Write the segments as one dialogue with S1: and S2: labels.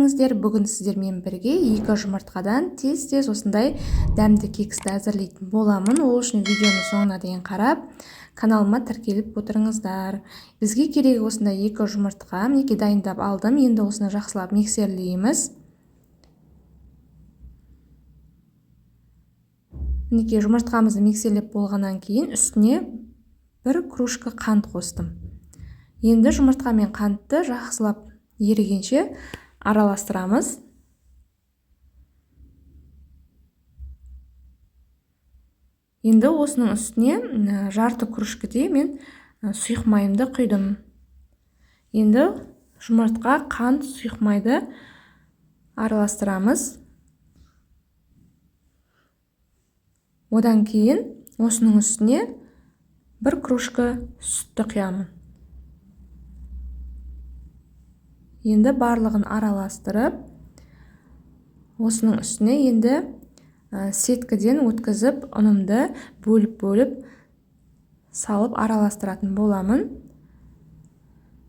S1: келдіңіздер. Бүгін сіздермен бірге екі жұмыртқадан тез-тез осындай дәмді кексті әзірлейтін боламын. Ол үшін видеоны соңына дейін қарап, каналыма тіркеліп отырыңыздар. Бізге керегі осындай екі жұмыртқа. Мінекей дайындап алдым. Енді осыны жақсылап миксерлейміз. Мінекей жұмыртқамызды миксерлеп болғаннан кейін үстіне бір кружка қант қостым. Енді жұмыртқа мен қантты жақсылап ерігенше араластырамыз. Енді осының үстіне жарты кружкідей мен сұйық майымды құйдым. Енді жұмыртқа, қант, сұйық майды араластырамыз. Одан кейін осының үстіне бір кружка сүтті құямын. Енді барлығын араластырып, осының үстіне енді сеткіден өткізіп, ұнымды бөліп-бөліп салып араластыратын боламын.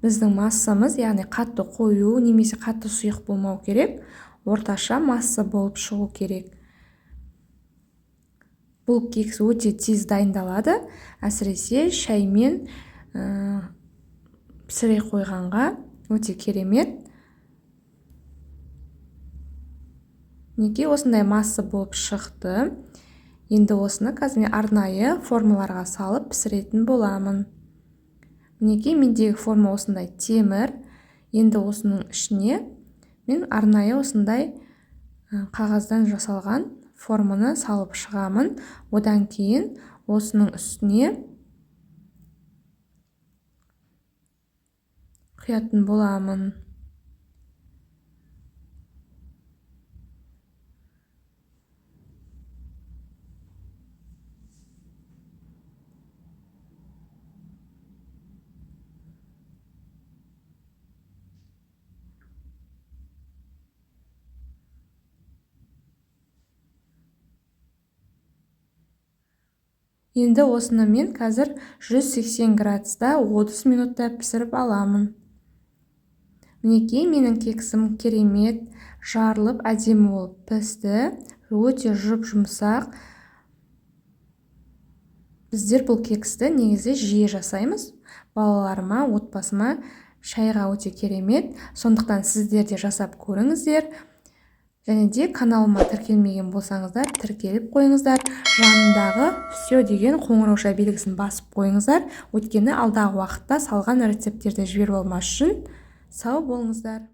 S1: Біздің массамыз, яғни қатты қою немесе қатты сұйық болмау керек, орташа масса болып шығу керек. Бұл кекс өте тез дайындалады, әсіресе шаймен пісіре қойғанға өте керемет. Мінекей осындай масса болып шықты. Енді осыны қазір мен арнайы формаларға салып пісіретін боламын. Мінекей мендегі форма осындай темір. Енді осының ішіне мен арнайы осындай қағаздан жасалған форманы салып шығамын. Одан кейін осының үстіне құятын боламын. Енді осыны мен қазір 180 градуста 30 минутта пісіріп аламын. Мінекей менің кексім керемет жарылып әдемі болып пісті. Өте жұп-жұмсақ. Біздер бұл кексті негізі жиі жасаймыз. Балаларыма, отбасыма шайға өте керемет. Сондықтан сіздер де жасап көріңіздер. Және де каналыма тіркелмеген болсаңыздар, тіркеліп қойыңыздар. Жанындағы все деген қоңырауша белгісін басып қойыңыздар. Өйткені алдағы уақытта салған рецепттерді жіберіп алмас үшін. Сау болыңыздар.